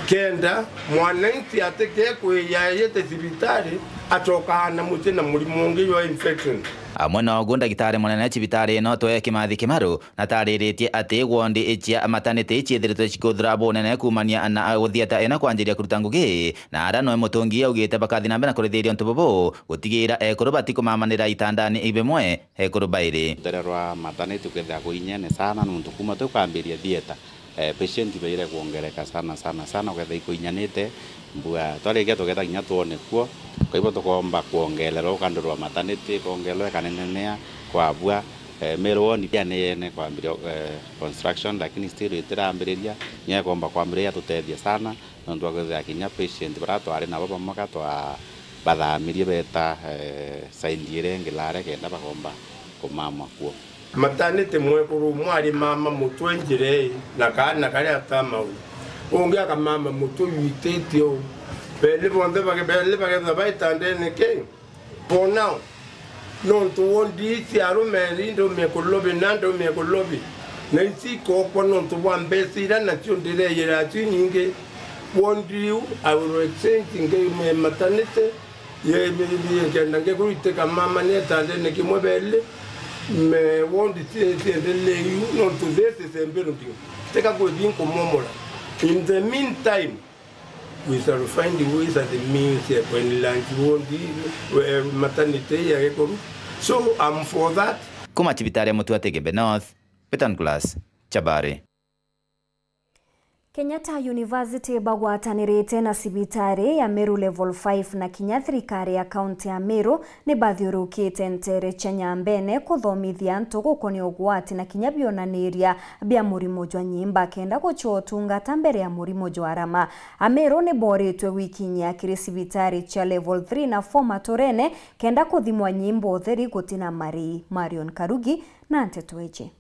Kenda mwananchi atike kwiyayite cibitari, acokaa na mucii na murimo ungi jwa infection. Amwe na uguo, ndagitari munene cibitari ino Twee Kimathi Kimaru natariritie ati wondi cia maternity ciithiritwe cikiuthura bunene kuumania na guthieta ino kwanjiria kuruta ngugi, na ara noe mutungi augite bakathi na mbere na kurithiria untu bubu, gutigira ekuru batikumamanira itandani ibimwe ekuru bairi. Rutere rwa maternity kwithira kuinyene sana nontu kuuma tukwambiria theatre, eh, patient baire kwongereka sana, sana, sana, ukethira ikuinyanite. Mbua twarikia tugeta kinya twone kuo, kwa hivyo tukomba kwongererwa ukandurwa maternity, kwongererwa ikanenenea kwabua, eh, Meru ward pia ni yene kwambiria, eh, construction, lakini still itirambiriria, niyo ikomba kwambiriria tutethia sana, nontu wa kwithira kinya patient baria twari nabo bamwe ka twa-, bathamirie beta, eh, side iria ingi Lare kenda bakomba kumamwa kuo. Maternity mwekuru umwe ari mama mutwe njira ii na kaana karia atamawe. Ungi akamama mutwe jwitite uu. Beli bonthe bage-, beli bagetha baitandene ki? For now, nontu wondi ii cia arume ii ndumie kulobi na ndumie kulobi, na ici ikokwa nontu bwa mbeca iria nacio ndireyira acio inyingi. Wondi iu, I will exchange ngeime maternity, ye, ye, ye, kenda ngekuru itika mama ni etandene kimwe beli, me wondi cie-, ciendelee iu, nontu this is a building. Tika kwithi nkumomora. In the meantime, we shall find ways and means ya kwenlarge wondi, eh, maternity ya Gikuru. So, I'm for that. Kuma cibitari ya Mutua Igembe North, Peter Nicholas Chabari. Kenyatta University bagwatanirite na cibitari ya Meru Level five na kinya thirikari ya kaunti ya Meru ni bathiurukite nteere cia Nyambene kuthomithia antu gukonia ugwati na kinya bionaniria bia murimo jwa nyimba kenda gucua utungata mbere ya murimo jwa arama. Ameru ni boritwe wikinyia kiri cibitari cia level three na four maturene kenda kuthimwa nyimba utheri gutina marii. Marion Karugi na nteto iji.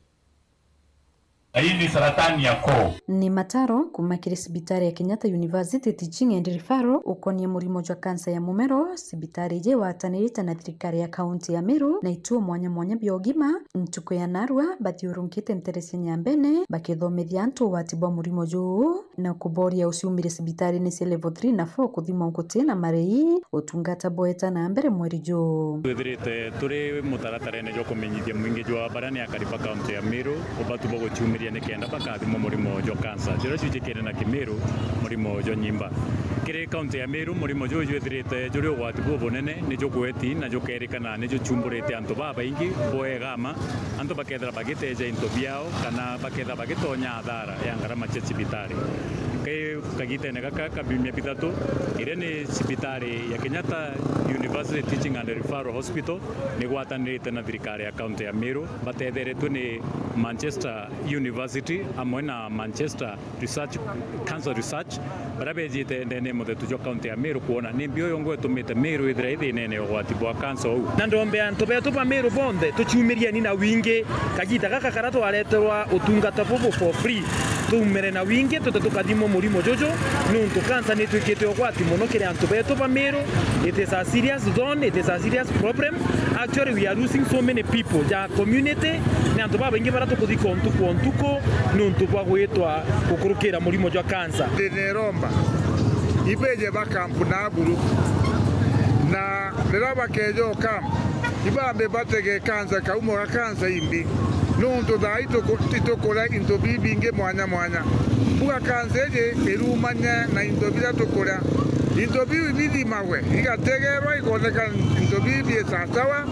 Na hii ni saratani ya koo. Ni mataro kuma kiri cibitari ya Kenyatta University Teaching and Referral ukonie murimo jwa kansa ya mumero. Cibitari iji igwatanirite na thirikari ya kaunti ya Meru na ituo mwanya mwanya bia ugima, ntuku ya narua bathiurunkite nteere cia Nyambene bakithomithia antu ugwati bwa murimo juu na kuboria uciumire cibitarine cia level three na four kuthimwa gutina marii. Utungata bweta na mbere mweri juu. Twithirite turi mutaratarene jwa kumenyithia mwingi jwa baria ni akari ba kaunti ya Meru ubatu bwa guciumiria nikenda bakathimwa murimo jwa kansa, juria jwijikene na Kimiru murimo jwa nyimba. Kiri kaunti ya Meru, murimo juju jwithirite juri ugwati bubunene ni jugweti na jukerikana ni jucumburite antu babaingi bwega ma antu bakethira bagiteja into biao kana bakethira bagitonya athara ya ngarama cia cibitari. Ki kagitene gaka ka biumia bithatu, iria ni cibitari ya Kenyatta University Teaching and Referral Hospital ni gwatanirite na thirikari ya kaunti ya Meru, batetheretwe ni Manchester University amwe na Manchester Research, Cancer Research, baria bejite ndene muthetu jwa kaunti ya Meru kwona ni mbio yongo itumite Meru ithira ithinene ya ugwati bwa kansa uu. Na ndombe antu betu ba Meru bonthe tuciumirieni na wingi kagita gaka karia twareterwa utungata bubu for free. Tuumire na wingi tute tukathimwa murimo juju, nuntu kansa ni itwikite ugwati muno kiri antu betu ba Meru. It is a serious zone, it is a serious problem. Actually, we are losing so many people ja community, ni antu babaingi baria tukuthika o ntuku o ntuku nuntu bwa gwitwa gukurukira murimo jwa kansa. Thina iromba ibeje ba kampu na buru, na riria bakeja o kampu, ibambe batege kansa kaumo ga kansa imbi, nuntu thaa ii tuku-, itukuria into bibingi mwanya mwanya. Mbuga kansa iji irumanya na into biria tukuria. Into biu ibithimagwe, igategerwa, ikoneka into biu bi sasawa,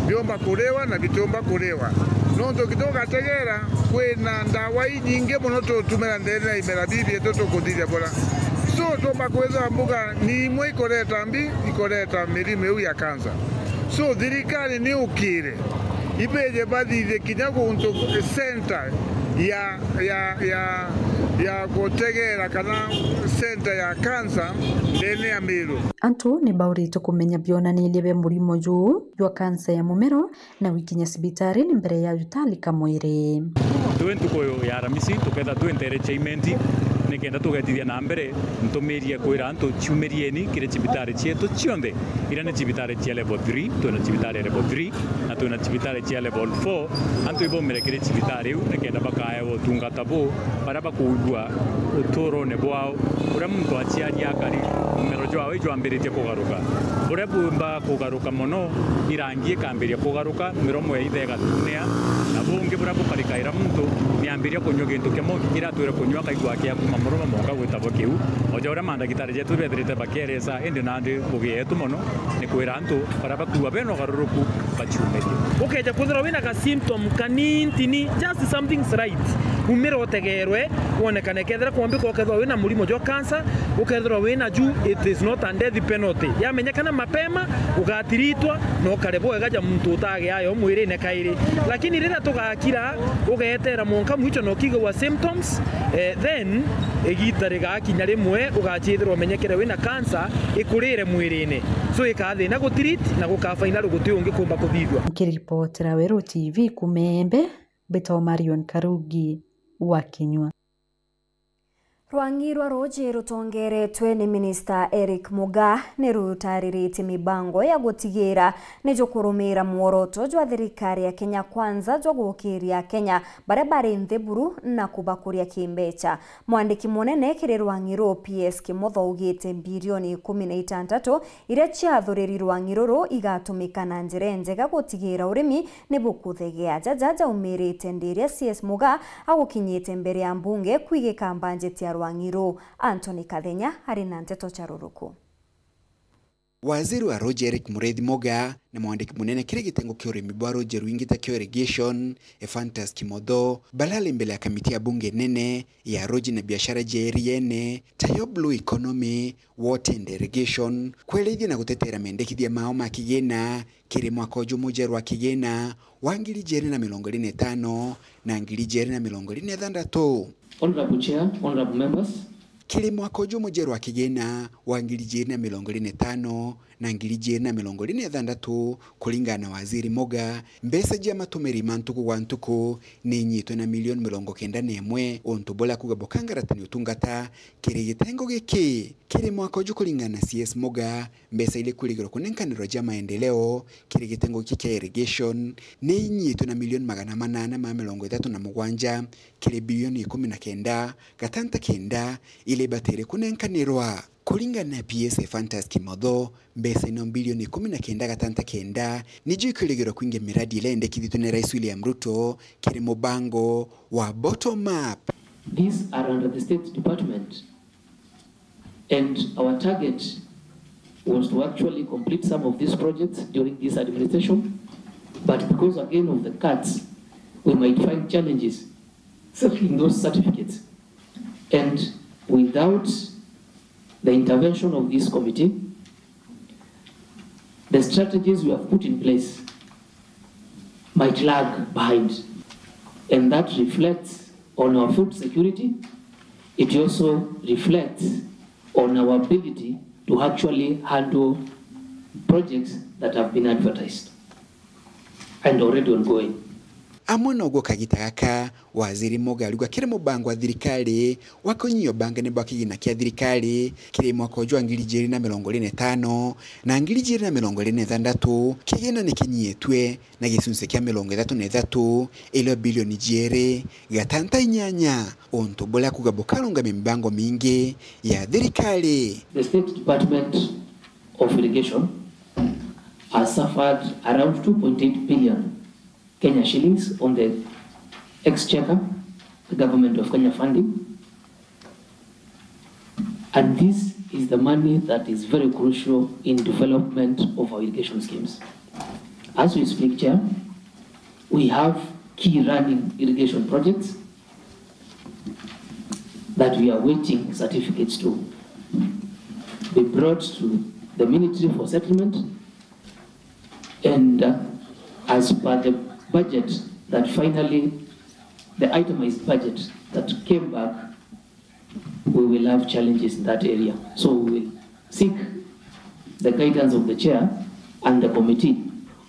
biumba kuriwa na bitiumba kuriwa. Nontu kitugategera, kwina ndawa inyingi mono tutumira ndene ya imera biu bietu tukuthithia bura. So, tuumba kwithirwa mbuga ni imwe ikureta mbi, ikureta mirimo iu ya kansa. So, thirikari ni ukire, ibeje bathithie kinya guntu center ya, ya, ya, ya gutegeera kana center ya cancer ndene ya Meru. Antu ni bauritwe kumenya bionaniria bia murimo juu jwa kansa ya mumero na gwikinya cibitari ni mbere ya utalika mwiri. Twi ntuku ya Aramisi tuketha twi entertainment nikenda tugetithia na mbere ntumirie kwira antu ciumirieni kiri cibitari cietu cionthe iria ni cibitari cia level three, twina cibitari ya level three na twina cibitari cia level four. Antu ibaumire kiri cibitari iu nikenda bakaewa utungata buu baria bakuigua uturone bwao. Uria muntu aciari akari, mumero jwawe ijwambiritie kugaruka. Buria bumba kugaruka mono, irangi ikambiria kugaruka, miromo ya ithe igatunea, na bungi buria bukarikaira muntu niambiria kunyua gintu kimwe kiria atwire kunyua, akaigua akia kuma muromo mwanka gwitagwa kiu. O ja uria mandagitari jetu bethirite bakieresa, indi nandi ngugi yetu mono ni kwira antu baria bakuigua bena ugaruruku baciumirie. Ukeja kwithirwa wina ga symptom kanintini, just something slight, umira utegeerwe, wonekane. Kethira kwambika ukethirwa wina murimo jwa cancer, ukethirwa wina ju, it is not a death penalty. Yamenyekana mapema, ugatiritwa na ukare bwega ja muntu utagiayo mwirine kairi. Lakini riria tugakira, ugeetera mwanka mwicho na ukigagua symptoms, eh, then igiita rigakinya rimwe ugachithirwa umenyekere wina cancer ikurire mwirine. So ikathina gutirit na gukafaina ruguti ungi kumba kuthithua. Nkiripotera Weru T V kuuma Embe, mbitagwa Marion Karugi wa Kinyua. Rwang'i rwa ruuji rutongeretwe ni Minista Eric Mugaa ni rutariritie mibango ya gutigira ni jukurumira mworoto jwa thirikari ya Kenya Kwanza jwa gukiria Akenya baria bari nthi buru na kubakuria kimbecha. Mwandiki munene kiri rwang'i ruu P S Kimotho augite mbirioni ikumi na itantatu iria ciathuriri rwang'i ruru igatumika na njira injega gutigira urimi ni bukuthegea. Jaja jaumirite ndiria C S Mugaa agukinyite mbere ya mbunge kwigika mbanjeti ya rwang'i ruu. Anthony Kathenya ari na nteto cia ruruku. Waziri wa ruuji Eric Muriithi Mugaa na mwandiki munene kiri gitengo kia urimi bwa ruuji rwingite kia irrigation, Ephantus Kimotho, barari mbere ya kamiti ya bunge nene ya ruuji na biashara jia iriene, tayo Blue Economy, Water and Irrigation, kwerithia na gutetera mendekithia mao ma kigina kiri mwaka uju mujeru wa kigina wa ngiri ijiri na mirongo iri na itano na ngiri ijiri na mirongo iri na ithantatu. Honourable Chair, honourable members. Kiri mwaka uju mujeru wa kigina wa ngiri ijiri na mirongo iri na itano na ngiri ijiri na mirongo iri na ithantatu, kuringana na Waziri Mugaa, mbeca cia matumiri ma ntuku gwa ntuku ni inyitwe na milioni mirongo kenda na imwe, untu buria kuuga bukangaratania utungata kiri gitengo giki. Kiri mwaka uju, kuringana na C S Mugaa, mbeca iria ikurigirwa kunenkanirwa ja maendeleo kiri gitengo giki kia irrigation ni inyitwe na milioni magana manana ma mirongo ithatu na mugwanja kiri bilioni ikumi na kenda gatanta kenda iria ibatire kunenkanirwa. Kuringana na P S Ephantus Kimotho, mbeca ino bilioni ikumi na kenda gatanta kenda nijo ikurigirwa kwingia miradi iria yendekithitue ni Rais William Ruto kiri mubango wa bottom up. These are under the State Department. And our target was to actually complete some of these projects during this administration, but because again of the cuts, we might find challenges settling those certificates. And without the intervention of this committee, the strategies we have put in place might lag behind, and that reflects on our food security. It also reflects on our ability to actually handle projects that have been advertised and already ongoing. Amwe noguo kagita gaka, Waziri Mugaa ariuga kiri mubango wa thirikari wa kunyia ubangani bwa kigina kia thirikari kiri mwaka uju wa ngiri ijiri na mirongo iri na itano na ngiri ijiri na mirongo iri na ithantatu, kigina ni kinyitwe na gicunci kia mirongo ithatu na ithatu, irio bilioni ijiri gatanta inyanya, untu buria kuuga bukarungamia mibango mingi ya thirikari. The State Department of Irrigation has suffered around two point eight billion Kenya shillings on the exchequer, the government of Kenya funding. And this is the money that is very crucial in development of our irrigation schemes. As we speak, Chair, we have key running irrigation projects that we are waiting certificates to be brought to the Ministry for Settlement. And, uh, as per the budget that finally, the itemized budget that came back We will have challenges in that area. So we will seek the guidance of the chair and the committee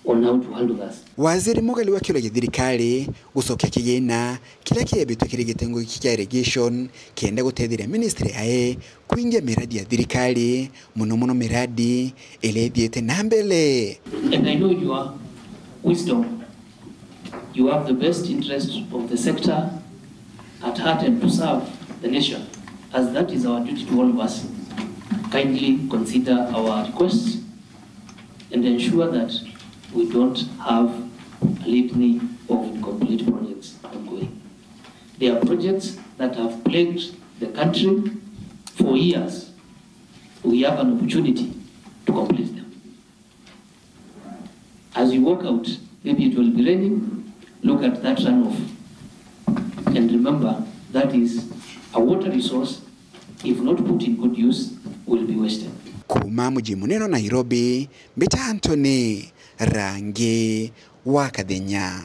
on how to handle that. Waziri Mugali wa kiuria gia thirikari gucokia kigina kiria kiebitwe kiri gitengo giki kia irrigation kenda gutetheria ministry yae kwingia miradi ya thirikari, muno muno miradi iria ithiite na mbere. And I know your wisdom. You have the best interest of the sector at heart and to serve the nation, as that is our duty to all of us. Kindly consider our request and ensure that we don't have a litany of incomplete projects ongoing. There are projects that have plagued the country for years. We have an opportunity to complete them. As we walk out, maybe it will be raining. Look at that runoff. And remember, that is a water resource, if not put in good use, will be wasted. Kuuma muji munene wa Nairobi, mbita Anthony Rangi wa Kathenya.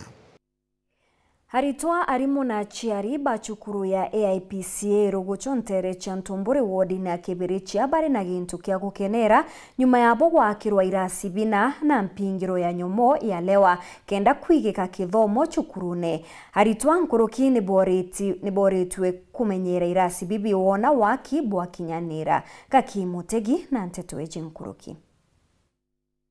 Aritwa, arimu na aciari ba cukuru ya A I P C A Rugucu nteere cia Ntumburi wodine ya Kibirichia bari na gintu kia gukenera nyuma yabo gwakirwa irasi bina na mpingiro ya nyomo ya lewa kenda kwigika kithomo cukurune. Aritwa nkuruki niboriti-, niboritue kumenyera irasi bibi wona waki bwakinyanira. Gaki Mutegi na nteto iji nkuruki.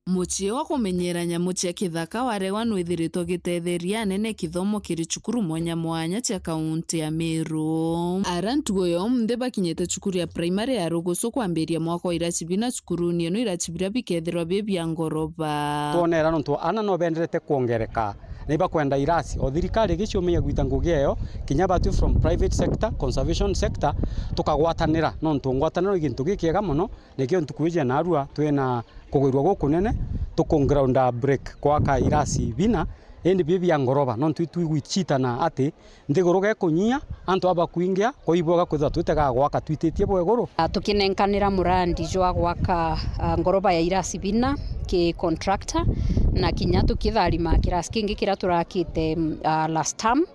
Mucii wa kumenyera nyamu cia kithaka wa Rewa nwithiritwe ugitetheria anene kithomo kiri cukuru mwanya mwanya cia kaunti ya Meru. Ara ntugo ya umunthi bakinyite cukuru ya primary ya Rugucu kwambiria mwaka wa irasi bina cukuruni ino, irasi biria bikethirwa bi bia ngoroba. Twonera nontu ana no benderete kwongereka, na ibakwenda irasi. O thirikari igiciumia gwita ngugi eyo, kinya batwi from private sector, conservation sector, tukagwatanira, nontu ngwataniro i gintu gikiega mono. Nikio ntuku iji ya narua twina kugwirua gukunene, tuku ground break kwaka irasi bina, indi bi bia ngoroba, nontu itwigwicitana ati nthiguru gekunyia, antu abakwingia, kwa ibwega kwithirwa twitega gwaka twititie bwa iguru. Ah, tukinenkanira murandi jwa gwaka, ah, ngoroba ya irasi bina ki contractor, na kinya tukitharima kirasi kingi kiria turakite, mm, ah, last term.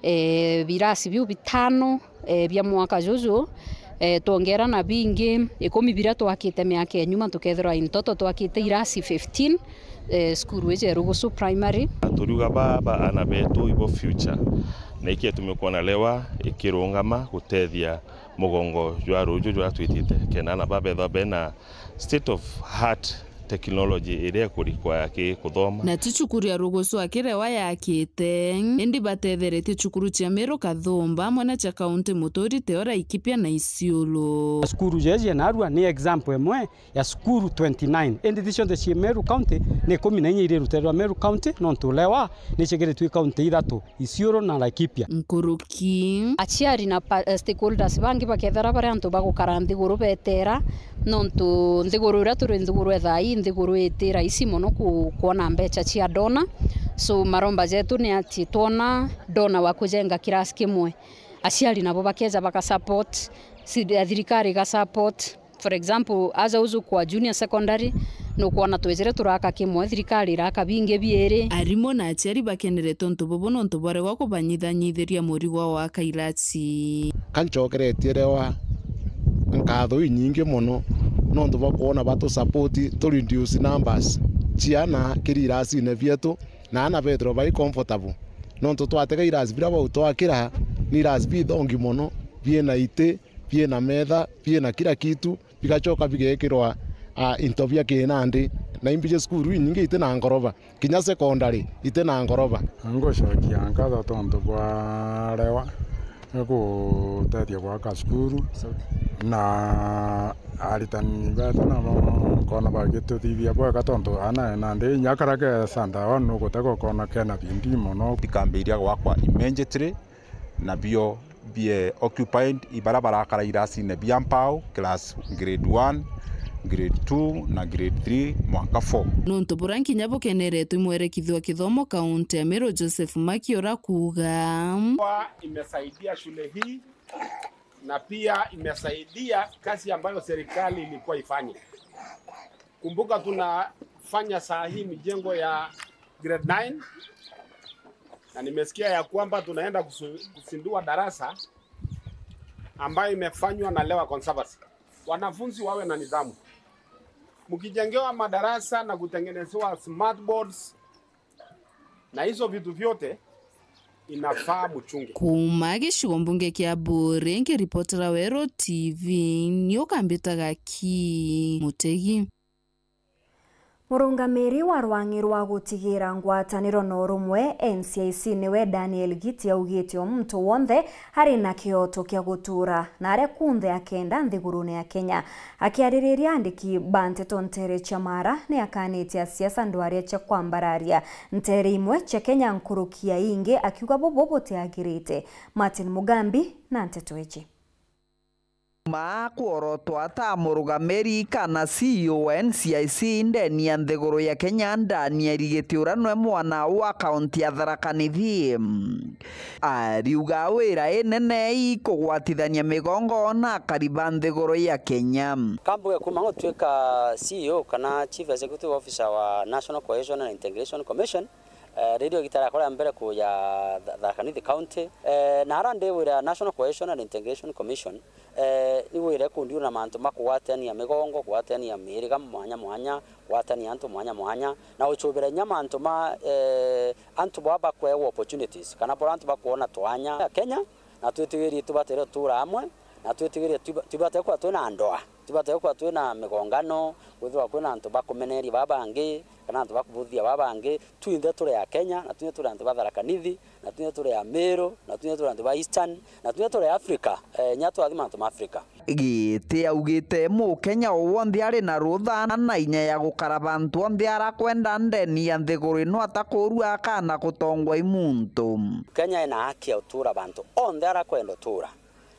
Eh, birasi biu bitano, eh, bia mwaka juju, eh, twongera na bingi ikumi biria twakite miaka ya nyuma, tukethirwa in total twakite irasi fifteen, eh, cukuru iji ya Rugucu Primary. Turiuga baba ana betu ibo future, na iki gitumi kwona Rewa ikirungama gutethia mugongo jwa ruju jwa twitite, kenda ana babethwa bena state of art technology iria ikurikwa yaki kuthoma. Na ti cukuru ya Rugucu aki Rewa yakite, indi batetheretie cukuru cia Meru Kathumba, amwe na cia kaunti Muturi, Teora, Laikipia na Isiolo. Cukuru jeji ya narua ni example imwe ya cukuru twenty nine, indi ti cionthe cii Meru County, ni ikumi na inya iri rutere rwa Meru County, nontu Rewa ni cigiritwe kaunti ithatu. Isiolo na Laikipia. Nkuruki. Aciari na pa-, eh, stakeholders bangi bakethira bari antu bagukara nthiguru betera, nontu nthiguru iria turi nthiguru ethaa ii nthiguru iti rahisi mono ku-, kwona mbecha cia donor. So, maromba jetu ni ati twona donor wa kujenga kirasi kimwe, aciari nabo bakeja baka support, si-, thirikari iga support. For example, aja uju kwa junior secondary, nukwona twejire turaka kimwe, thirikari iraka bingi biiri. Arimu na aciari bakenere tontu bubu nontu bwaregwa kubanyithanyithiria murigo wa kairati. Ka ncokeretie Rewa nkatho inyingi mono nontu bwa kwona batu support tu reduce numbers ciana kiri irasine bietu, na ana bethirwa bai comfortable. Nontu twatega irasi biria bau twakira, ni irasi bithongi mono, biena iti, biena metha, biena kila kitu, bigacoka bigekirwa, ah, into bia kinandi. Na imbiji cukuru inyingi iti na ngoroba, kinya secondary iti na ngoroba. Ngucokia nkatho tontu bwa Rewa gutethia gwaka cukuru, na aritani betu nabo nkona bagituthithia bwega tontu ana nandi inya kara ke standard one nugutega ukona kena bidii mono. Ikambiria gwakwa immediately, nabio bie occupied, ibaria barakara irasine bia mbao, class grade one, grade two na grade three mwanka four. Nontu buria nkinya bukeneretwe imwerekithio kithomo kaunti ya Meru, Joseph Maki urakuuga. Imesaidia shule hii na pia imesaidia kazi ambayo serikali ilikuwa ifanye. Kumbuka tunafanya saa hii mijengo ya grade nine, na nimesikia ya kwamba tunaenda kusu-, kuzindua darasa ambayo imefanywa na Lewa Conservancy. Wanafunzi wawe na nidhamu. Mkijengewa madarasa na kutengenezewa smart boards na hizo vitu vyote, inafaa mchunge. Kuuma gicigo mbunge kia Buuri, nkiripotera Weru T V, ni ukambitaga ki Mutegi. Murungamiri wa rwang'i rwa gutigira ngwataniro na urumwe, N C I C, niwe Daniel Giti augite o muntu wonthe ari na kioto kia gutura na aria kunthe akenda nthigurune ya Kenya. Akiaririria andiki ba nteto nteere cia Mara, ni akanite asiasa ndwaria cia kwambararia nteere imwe cia Kenya nkuruki ya ingi, akiuga bubu butiagirite. Martin Mugambi na nteto iji. Ma kworotwa ta murugamiri kana C E O wa N C I C ndeni ya nthiguru ya Kenya, Daniel Giti uria nwe mwana wa kaunti ya Tharaka Nithi, ariuga wira inene ikugwatithania migongo na akari ba nthiguru ya Kenya. Kambuge kuma ngutwika C E O kana Chief Executive Officer wa National Cohesion and Integration Commission, eh, riria igita riakwa ria mbere kuja Tha-, Tharaka Nithi County, eh, na ara ndi wira National Cohesion and Integration Commission, eh, ni wira ikundiuna mantu ma kugwatania migongo, kugwatania miiriga mwanya mwanya, kugwatania antu mwanya mwanya, na gucubira inya mantu ma, eh, antu baa bakwewa opportunities, kana bora antu bakwona twanya ya Kenya, na twitigirie tubatere gutura amwe, na twitigirie tuba-, tubatere kwithirwa twina ndoa, tubatere kwithirwa twina migongano, kwithirwa kwina antu bakumeneria baa bangi, kana antu bakubuthia baa bangi. Twinthe turi Akenya, na twinthe turi antu ba Tharaka Nithi, na twinthe turi Amiru, na twinthe turi antu ba Eastern, na twinthe turi Africa, eh, inya twathi mantu ma Africa. Giti augite Mukenya o wonthe ari na rutha na inya ya gukara bantu onthe ara kwenda ndeni ya nthiguru ino atakurua kana gutongwa i muntu. Kenya ina haki ya utura bantu onthe ara kwenda utura.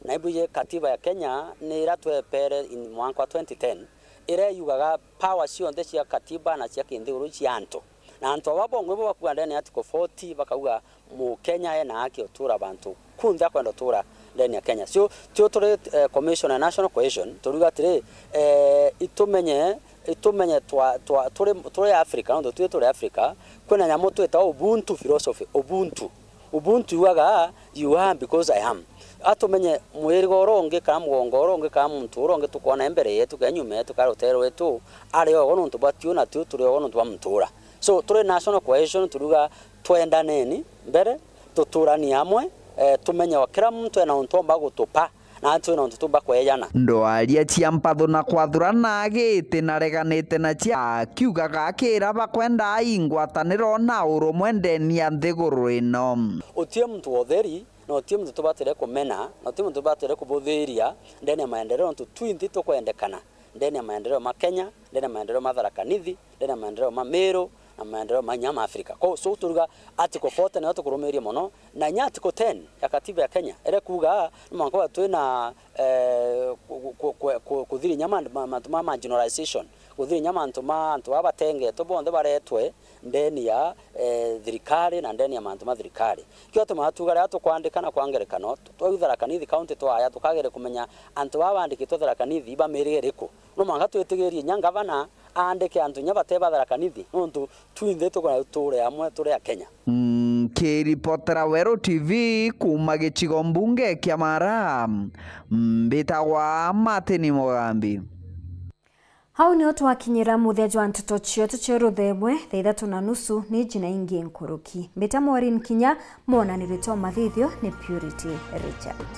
Na ibwije katiba ya Kenya ni ira twepere in mwanka wa twenty ten, ira yugaga power cionthe cia katiba na cia kinthiguru cia antu. Na antu aba bongwa ibo bakua ndene ya Article forty, bakauga Mukenya ena haki utura bantu kunthe akwenda utura ndene ya Kenya. So, tio turi, eh, Commission ya National Cohesion, turiuga atiri, eh, itumenye, itumenye twa, twa, turi, turi Africa, nontu twi turi Africa, kwina nyamu twitawa Ubuntu philosophy, Ubuntu. Ubuntu yugaga, "You are because I am." Atumenye mwiriga uria ungi, kana mugongo uria ungi, kana muntu uria ungi tukwona mbere yetu, kana nyuma yetu, kana rutere rwetu, ari ogo nontu bwa tiu, na tiu turi ogo nontu bwa muntu ura. So, turi national cohesion, turiuga twendaneni mbere, tuturanie amwe, eh, tumenye o kira muntu ena untu omba gutupa. Na twina untu tumba kwejana. Ndwaria cia mpatho na kwathurana Giti nareganite na cia akiugaga akira bakwenda ingwataniro na urumwe ndeni ya nthiguru ino. Utie muntu wa utheri, na utie muntu tubatire kumena, na utie muntu tubatire kubuthiria ndeni ya maendeleo, nontu twinthi tukwendekana ndeni ya maendeleo ma Kenya, ndeni ya maendeleo ma Tharaka Nithi, ndeni ya maendeleo ma Miru, na maendeleo ma inya ma Africa. Ko, so turuga Article forty niyo tukurumiria mono, na inya Article ten ya katiba ya Kenya, iria kuuga ni mwanka wa twina, eh, ku-, ku-, ku-, ku-, kuthiri inya ma-, ma-, mantu ma marginalization, kuthiri inya mantu ma antu baa batengetwe bonthe baretwe ndeni ya, eh, thirikari na ndeni ya mantu ma thirikari. Kio tumaa tuuga riria tukwandika na kwa ngerekano, twa Tharaka Nithi County twaya, tukagere kumenya antu baa bandikitwe Tharaka Nithi ba mirige iriku. No mwanka twitigirie inya ngavana aandike antu inya bate ba Tharaka Nithi, nontu twinthe tukwenda tuture amwe turi Akenya. Nkiripotera Weru T V kuuma gicigo mbunge kia Mara, mbitagwa Martin Mugambi. Hau niho twakinyira muthia jwa nteto cietu cia ruthemwe, thaa ithatu na nusu ni jina ingi nkuruki. Mbita Maureen Kinya, mwonaniri twa mathithio ni Purity Richard.